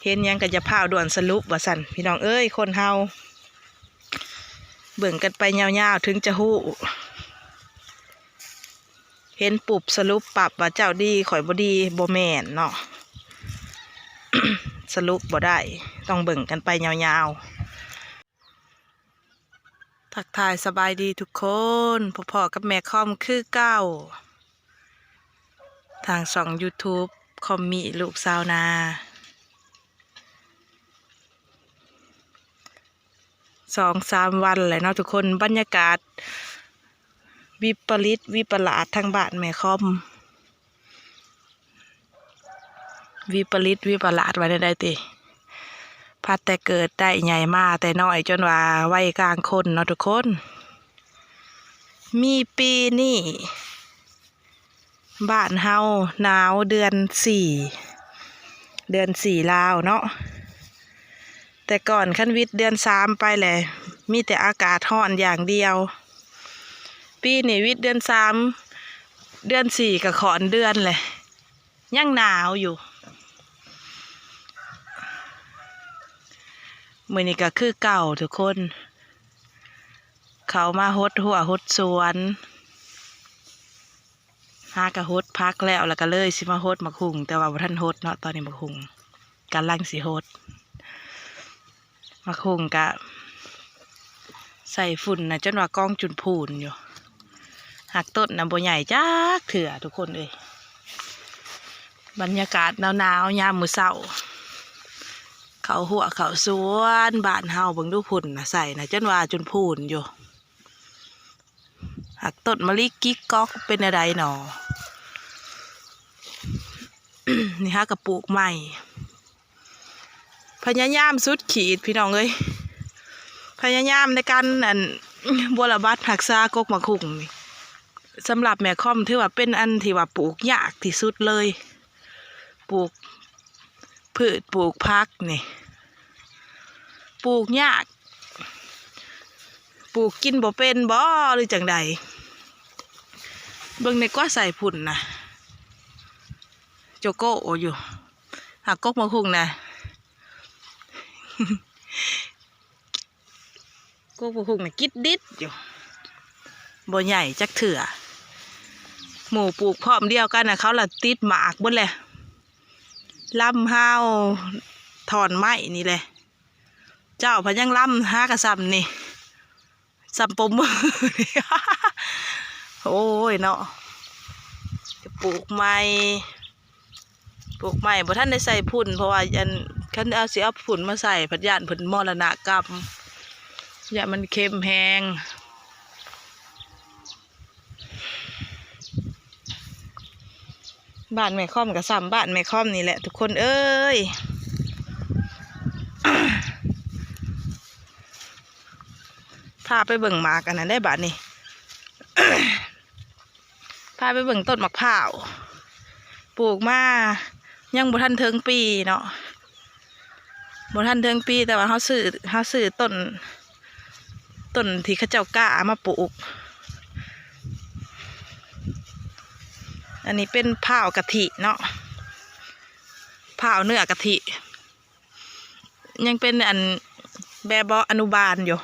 ເຫັນຫຍັງກໍຢ່າພ້າວດ່ວນສະຫຼຸບວ່າຊັ້ນ ພີ່ນ້ອງເອີຍ. ຄົນເຮົາເບິ່ງກັນໄປຍາວໆ ເຖິງຈະຮູ້ ເຫັນປຸບສະຫຼຸບປັບວ່າເຈົ້າດີ ຂ້ອຍບໍ່ດີ ບໍ່ແມ່ນເນາະ ສະຫຼຸບບໍ່ໄດ້ ຕ້ອງເບິ່ງກັນໄປຍາວໆ. ທັກທາຍສະບາຍດີທຸກຄົນ ພົບພໍ້ກັບແມ່ຄອມຄືເກົ່າ ທາງຊ່ອງຢູທູບຄອມມີລູກຊາວນາ. ສອງສາມວັນແລ້ວເນາະທຸກຄົນ ບັນຍາກາດວິປະລິດວິປະຫຼາດທາງບ້ານແມ່ຄອມ. ວິປະລິດວິປະຫຼາດວ່າແນວໃດຕິ ພັດແຕ່ເກີດໄດ້ໃຫຍ່ມາແຕ່ນ້ອຍຈົນວ່າໄວກາງຄົນເນາະທຸກຄົນ. ມີປີນີ້ບ້ານເຮົາໜາວເດືອນສີ່ ເດືອນສີ່ລາວເນາະ. ແຕ່ກ່ອນຄັນວິດເດືອນສາມໄປແຫຼະ ມີແຕ່ອາກາດຮ້ອນຢ່າງດຽວ. ປີນີ້ວິດເດືອນສາມ ເດືອນສີ່ກໍຂ້ອນເດືອນແຫຼະ ຍັງໜາວຢູ່. ມື້ນີ້ກໍຄືເກົ່າທຸກຄົນ ເຂົ້າມາຫົດຮົ້ວຫົດສວນ ຫາກະຫົດຜັກແລ້ວ ແລ້ວກະເລີຍຊິມາຫົດໝາກຫຸ່ງ ແຕ່ວ່າບໍ່ທັນຫົດເນາະ ຕອນນີ້ໝາກຫຸ່ງກຳລັງຊິຫົດ. ໝາກຫຸ່ງກະໃສ່ຝຸ່ນນະ ຈົນວ່າກອງຈຸນພູນຢູ່ ຫາກຕົ້ນນະບໍ່ໃຫຍ່ຈັກເທື່ອທຸກຄົນເອີຍ. ບັນຍາກາດໜາວໆ ຍາມມື້ເຊົ້າ ເຂົ້າຮົ້ວເຂົ້າສວນບ້ານເຮົາ ເບິ່ງດູຝຸ່ນນະ ໃສ່ນະ ຈົນວ່າຈຸນພູນຢູ່. ຫາກຕົ້ນມະລິກິກກັອກເປັນແນວໃດໜໍ? ນີ້ຫາກະປູກໃໝ່ ພະຍາຍາມສຸດຂີດພີ່ນ້ອງເອີຍ ພະຍາຍາມໃນການ ອັນ ບົວລະບັດຮັກສາກົກໝາກຫຸ່ງນີ້ ສຳລັບແມ່ຄອມຖືວ່າເປັນອັນທີ່ວ່າປູກຍາກທີ່ສຸດເລີຍ ປູກ ພືດປູກຜັກນີ້ ປູກຍາກ ປູກກິນບໍ່ເປັນບໍ ຫຼືຈັ່ງໃດ? ເບິ່ງແດ່ກວ່າໃສ່ຝຸ່ນນະ ໂຈໂກ້ຢູ່ ຫາກກົກໝາກຫຸ່ງນະ ກົກໝາກຫຸ່ງນະກິດດິດຢູ່ ບໍ່ໃຫຍ່ຈັກເທື່ອ. ໝູ່ປູກພ້ອມດຽວກັນນະ ເຂົາລະຕິດໝາກເບິດແຫຼະ ລຳຮາວທ່ອນໄມ້ນີ້ແຫຼະ. ເຈົ້າພັດຍັງລຳຫາກະຊ່ຳນີ້ ຊ່ຳປົມມື. ໂອ້ຍເນາະ ກະປູກໃໝ່ ປູກໃໝ່ ບໍ່ທັນໄດ້ໃສ່ຝຸ່ນ ເພາະວ່າ ອັນ ຄັນເອົາ ຊິເອົາຝຸ່ນມາໃສ່ ພັດຢ້ານເພິ່ນມໍລະນະກຳ ຢ້ານມັນເຄັມແຮງ. ບ້ານແມ່ຄອມກະຊ່ຳບ້ານແມ່ຄອມນີ້ແຫຼະທຸກຄົນເອີຍ. ພາໄປເບິ່ງໝາກອັນນັ້ນໄດ້ບາດນີ້ ພາໄປເບິ່ງຕົ້ນໝາກພ້າວ ປູກມາຍັງບໍ່ທັນເຖິງປີເນາະ. ບໍ່ທັນເຖິງປີ ແຕ່ວ່າເຮົາຊື້ ເຮົາຊື້ຕົ້ນ ຕົ້ນທີ່ເຂົາເຈົ້າກ້າມາປູກ. ອັນນີ້ເປັນພ້າວກະທິເນາະ ພ້າວເນື້ອກະທິ ຍັງເປັນອັນແບເບາະອະນຸບານຢູ່.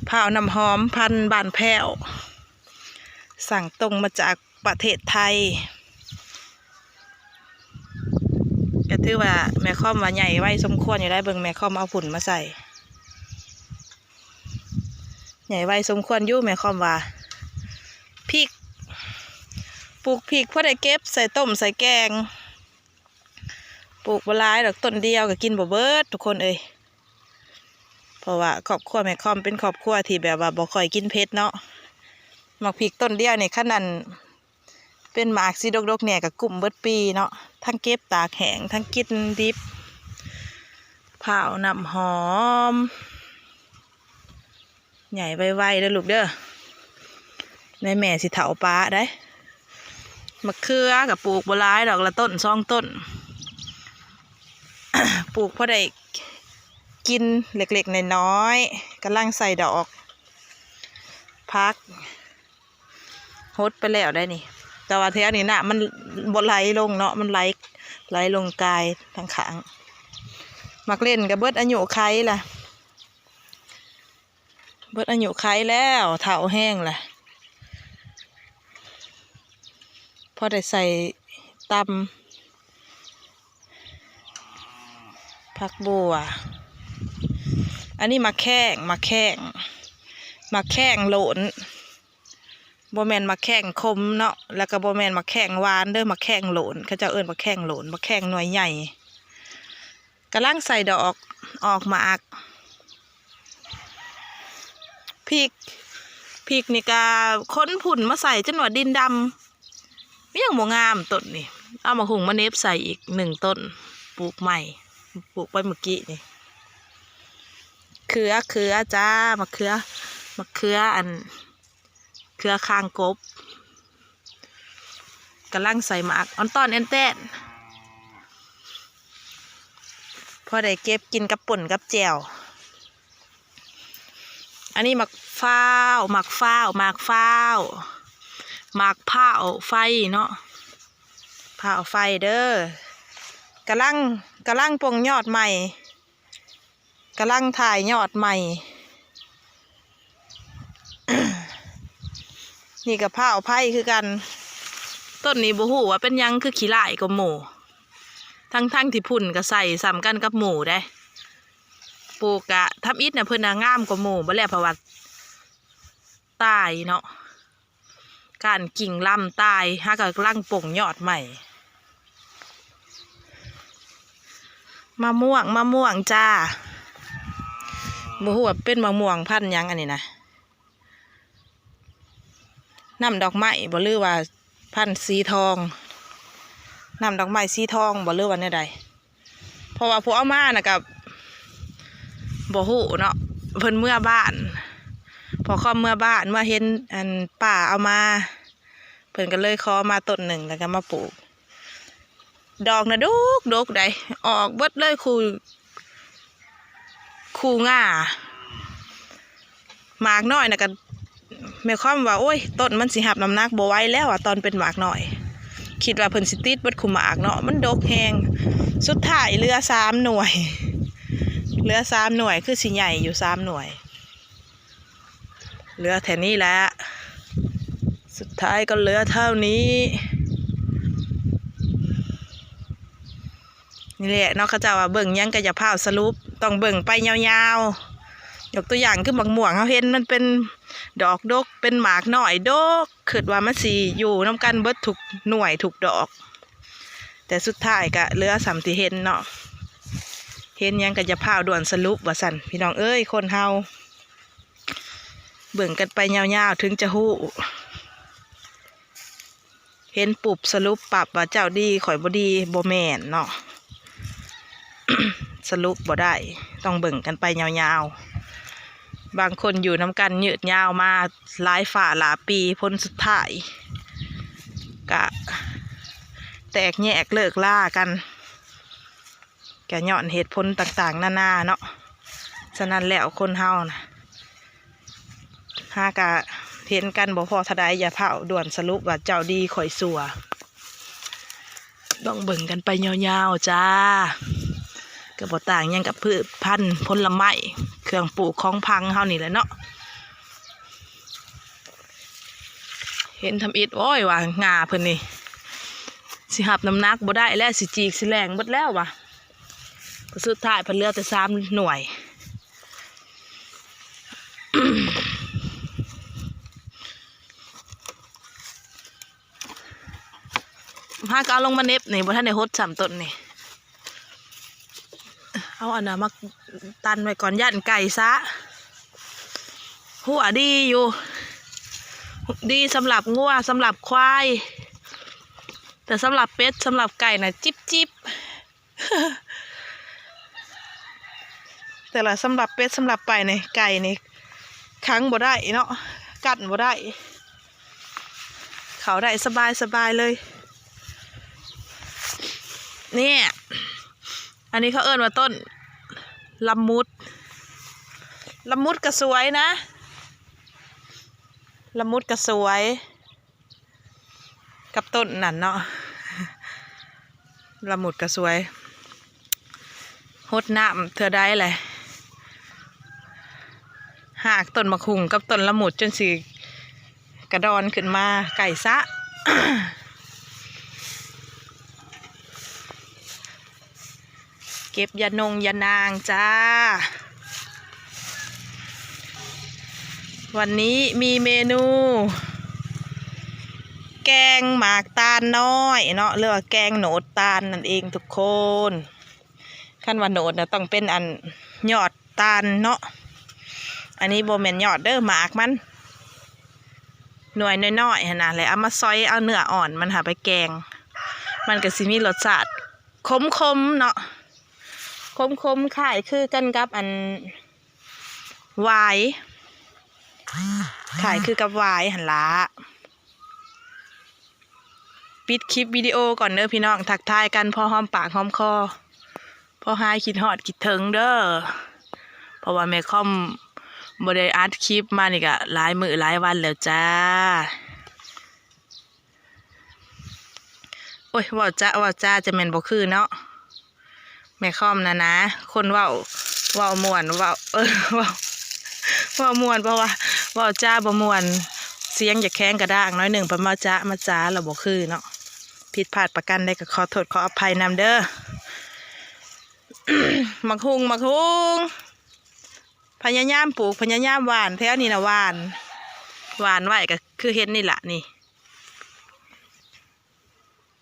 ພ້າວນ້ຳຫອມພັນບ້ານແພ້ວ ສັ່งตรงมาจากประเทศไทย ກໍຖືວ່າແມ່ຄອມວ່າໃຫຍ່ໄວສົມຄວນຢູ່ໄດ໋ ເບິ່ງແມ່ຄອມເອົາຝຸ່ນມາໃສ່ ໃຫຍ່ໄວສົມຄວນຢູ່ ແມ່ຄອມວ່າ. ພິກ ປູກພິກພໍໄດ້ເກັບໃສ່ຕົ້ມໃສ່ແກງ ປູກບໍ່ຫຼາຍດອກ ຕົ້ນດຽວກໍກິນບໍ່ເບິດທຸກຄົນເອີຍ. ເພາະວ່າຄອບຄົວແມ່ຄອມເປັນຄອບຄົວທີ່ແບບວ່າບໍ່ຄ່ອຍກິນເຜັດເນາະ. ໝາກພິກຕົ້ນດຽວນີ້ ຄັນອັນເປັນໝາກສີດົກໆແດ່ກໍກຸ້ມເບິດປີເນາະ ທັງເກັບຕາກແຫ້ງ ທັງກິນດິບ. ພ້າວນ້ຳຫອມ ໃຫຍ່ໄວໆເດີລູກເດີ ໃນແມ່ຊິເຖົ້າປະໄດ໋. ໝາກເຂືອກໍປູກບໍ່ຫຼາຍດອກ ລະຕົ້ນສອງຕົ້ນ ປູກພໍໄດ້ກິນເລັກໆນ້ອຍໆ ກຳລັງໃສ່ດອກ. ຜັກ ຫົດໄປແລ້ວໄດ໋ນີ້ ແຕ່ວ່າແຖວນີ້ນ້ຳມັນບໍ່ໄຫຼລົງເນາະ ມັນໄຫຼ ໄຫຼລົງກາຍທາງຂ້າງ. ໝາກເລັ່ນກໍເບິດອາຍຸໄຂລະ ເບິດອາຍຸໄຂແລ້ວ ເຖົ້າແຮງລະ ພໍໄດ້ໃສ່ຕຳ ຜັກບົ່ວ. ອັນນີ້ໝາກແຂ້ງ ໝາກແຂ້ງ ໝາກແຂ້ງໂຫຼນ ບໍ່ແມ່ນໝາກແຂ້ງຂົມເນາະ ແລ້ວກໍບໍ່ແມ່ນໝາກແຂ້ງຫວານເດີ້ ໝາກແຂ້ງໂຫຼນ ເຂົາເຈົ້າເອີ້ນໝາກແຂ້ງໂຫຼນ ໝາກແຂ້ງໜ່ວຍໃຫຍ່ ກຳລັງໃສ່ດອກ ອອກໝາກ. ພິກ ພິກນີ້ກະຂົນຝຸ່ນມາໃສ່ຈົນວ່າດິນດຳ ຍັງບໍ່ງາມຕົ້ນນີ້. ເອົາໝາກຫຸ່ງມາເໜັບໃສ່ອີກໜຶ່ງຕົ້ນ ປູກໃໝ່ ປູກໄວ້ມື້ກີ້ນີ້. ເຂືອ ເຂືອຈ້າ ໝາກເຂືອ ໝາກເຂືອ ອັນ ເຂືອຄາງກົບ ກຳລັງໃສ່ໝາກອ່ອນຕອນແອນແຕນ ພໍໄດ້ເກັບກິນກັບປົ່ນກັບແຈ່ວ. ອັນນີ້ໝາກຟ້າວ ໝາກຟ້າວ ໝາກຟ້າວ ໝາກພ້າວໄຟເນາະ ພ້າວໄຟເດີ້. ກຳລັງ ກຳລັງປົ່ງຍອດໃໝ່ ກຳລັງຖ່າຍຍອດໃໝ່. ນີ້ກໍພ້າວໄຟຄືກັນ ຕົ້ນນີ້ບໍ່ຮູ້ວ່າເປັນຫຍັງຄືຂີ້ລ້າຍກວ່າໝູ່ ທັງໆທີ່ພຸ້ນກໍໃສ່ສ່ຳກັນກັບໝູ່ເດ້. ປູກກະທຳອິດນະ ເພິ່ນນະງາມກວ່າໝູ່ ບໍ່ແລ້ວເພາະວ່າຕາຍເນາະ ກ້ານກິ່ງລຳຕາຍ ຫາກະກຳລັງປົ່ງຍອດໃໝ່. ມະມ່ວງ ມະມ່ວງຈ້າ ບໍ່ຮູ້ວ່າເປັນມະມ່ວງພັນຫຍັງອັນນີ້ນະ ນ້ຳດອກໄມ້ບໍ ຫຼືວ່າພັນສີທອງ ນ້ຳດອກໄມ້ສີທອງບໍ ຫຼືວ່າແນວໃດ. ເພາະວ່າຜູ້ເອົາມານະກະບໍ່ຮູ້ເນາະ ເພິ່ນເມືອບ້ານ ພໍ່ຄອມເມືອບ້ານ ເມືອເຫັນອັນປ້າເອົາມາ ເພິ່ນກໍເລີຍຂໍມາຕົ້ນໜຶ່ງ ແລ້ວກໍມາປູກ. ດອກນະດົກດົກໃດ໋ ອອກເບິດເລີຍຄູ່ ຄູ່ງ່າ. ໝາກນ້ອຍນະກະ ໝາຍຄວາມວ່າ ໂອ້ຍ ຕົ້ນມັນຊິຮັບນ້ຳໜັກບໍ່ໄຫວແລ້ວອະ ຕອນເປັນໝາກນ້ອຍ ຄິດວ່າເພິ່ນຊິຕິດເບິດຄູ່ໝາກເນາະ ມັນດົກແຮງ. ສຸດທ້າຍເຫຼືອສາມໜ່ວຍ ເຫຼືອສາມໜ່ວຍ ຄືຊິໃຫຍ່ຢູ່ສາມໜ່ວຍ ເຫຼືອແຄ່ນີ້ແຫຼະ ສຸດທ້າຍກໍເຫຼືອເທົ່ານີ້. ນີ້ແຫຼະເນາະ ເຂົາເຈົ້າວ່າເບິ່ງຫຍັງກໍຢ່າຟ້າວສະຫຼຸບ ຕ້ອງເບິ່ງໄປຍາວໆ. ຍົກຕົວຢ່າງຄືໝາກມ່ວງ ເຮົາເຫັນມັນເປັນດອກດົກ ເປັນໝາກນ້ອຍດົກ ຄິດວ່າມັນຊິຢູ່ນຳກັນເບິດທຸກໜ່ວຍທຸກດອກ ແຕ່ສຸດທ້າຍກະເຫຼືອສ່ຳທີ່ເຫັນເນາະ. ເຫັນຫຍັງກໍຢ່າຟ້າວດ່ວນສະຫຼຸບວ່າຊັ້ນ ພີ່ນ້ອງເອີຍ ຄົນເຮົາ ເບິ່ງກັນໄປຍາວໆ ເຖິງຈະຮູ້. ເຫັນປຸບສະຫຼຸບປັບວ່າເຈົ້າດີ ຂ້ອຍບໍ່ດີ ບໍ່ແມ່ນເນາະ ສະຫຼຸບບໍ່ໄດ້ ຕ້ອງເບິ່ງກັນໄປຍາວໆ. ບາງຄົນຢູ່ນຳກັນຍືດຍາວມາຫຼາຍຟ້າຫຼາຍປີ ຜົນສຸດທ້າຍກະແຕກແຍກເລີກລາກັນ ກະຍ້ອນເຫດຜົນຕ່າງໆນານາເນາະ. ສະນັ້ນແລ້ວຄົນເຮົານະ ຫາກະເຫັນກັນບໍ່ພໍເທົ່າໃດ ຢ່າຟ້າວດ່ວນສະຫຼຸບວ່າເຈົ້າດີຂ້ອຍຊົ່ວ ຕ້ອງເບິ່ງກັນໄປຍາວໆຈ້າ. ກໍບໍ່ຕ່າງຫຍັງກັບພືດພັນຜົນລະໄມ້ ເຄື່ອງປູກຂອງຝັງເຮົານີ້ແຫຼະເນາະ. ເຫັນທຳອິດ ໂອ້ຍ ວ່າງ່າເພິ່ນນີ້ຊິຮັບນ້ຳໜັກບໍ່ໄດ້ແລ້ວ ຊິຈີກຊິແຫຼງເບິດແລ້ວວ່າ ສຸດທ້າຍເພິ່ນເຫຼືອແຕ່ສາມໜ່ວຍ. ຫາກໍເອົາລົງມາເໜັບນີ້ ບໍ່ທັນໄດ້ຫົດຊ້ຳຕົ້ນນີ້ ເອົາອັນນະມາຕັນໄວ້ກ່ອນ ຢ້ານໄກ່ຊະ. ຮົ້ວດີຢູ່ ດີສຳລັບງົວ ສຳລັບຄວາຍ ແຕ່ສຳລັບເປັດ ສຳລັບໄກ່ນະ ຈິບໆ. ແຕ່ລະສຳລັບເປັດສຳລັບໄກ່ນີ້ ໄກ່ນີ້ຂັງບໍ່ໄດ້ເນາະ ກັ້ນບໍ່ໄດ້ ເຂົ້າໄດ້ສະບາຍສະບາຍເລີຍ. ນີ້ ອັນນີ້ເຂົາເອີ້ນວ່າຕົ້ນລະມຸດ ລະມຸດກໍສວຍນະ ລະມຸດກໍສວຍ. ກັບຕົ້ນນັ້ນເນາະ ລະມຸດກໍສວຍ ຫົດນ້ຳເທື່ອໃດແຫຼະ ຮາກຕົ້ນໝາກຫຸ່ງກັບຕົ້ນລະມຸດຈົນຊິກະດອນຂຶ້ນມາໃກ້ສະ. ເກັບຢານົງຢານາງຈ້າ. ວັນນີ້ມີເມນູແກງໝາກຕານນ້ອຍເນາະ ຫຼືວ່າແກງໂໜດຕານນັ້ນເອງທຸກຄົນ. ຄັນວ່າໂໜດນະຕ້ອງເປັນອັນຍອດຕານເນາະ. ອັນນີ້ບໍ່ແມ່ນຍອດເດີ້ ໝາກມັນ ໜ່ວຍນ້ອຍໆຫັ້ນນະ ແລ້ວເອົາມາຊອຍເອົາເນື້ອອ່ອນມັນຫາໄປແກງ ມັນກໍຊິມີລົດຊາດ ຂົມໆເນາະ ຂົມໆ ຄ້າຍຄືກັນກັບອັນຫວາຍ ຄ້າຍຄືກັບຫວາຍຫັ້ນລະ. ປິດຄລິບວິດີໂອກ່ອນເດີພີ່ນ້ອງ ທັກທາຍກັນພໍຫອມປາກຫອມຄໍ ພໍຫາຍຄິດຮອດຄິດເຖິງເດີ ເພາະວ່າແມ່ຄອມບໍ່ໄດ້ອັດຄລິບມານີ້ກະຫຼາຍມື້ຫຼາຍວັນແລ້ວຈ້າ. ໂອ້ຍ ເວົ້າຈະເວົ້າຈາຈະແມ່ນບໍ່ຄືເນາະ ແມ່ຄອມນະນາ ຄົນເວົ້າ ເວົ້າມ່ວນ ເວົ້າ ເອີ ເວົ້າ ເວົ້າມ່ວນ ເພາະວ່າເວົ້າຈາບໍ່ມ່ວນ ສຽງຈະແຂງກະດ້າງໜ້ອຍໜຶ່ງ ປະມາຈະມາຈາລະບໍ່ຄືເນາະ. ຜິດພາດປະການໃດກໍຂໍໂທດຂໍອະໄພນຳເດີ. ໝາກຫຸ່ງ ໝາກຫຸ່ງ ພະຍາຍາມປູກ ພະຍາຍາມຫວ່ານ ແຖວນີ້ນະຫວ່ານ ຫວ່ານໄວ້ກໍຄືເຫັນນີ້ລະນີ້.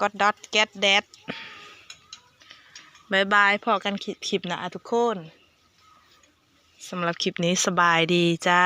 ກອດດອດແກັດແດດ ບາຍບາຍ ພໍ້ກັນຄລິບ ຄລິບໜ້າທຸກຄົນ. ສຳລັບຄລິບນີ້ສະບາຍດີຈ້າ.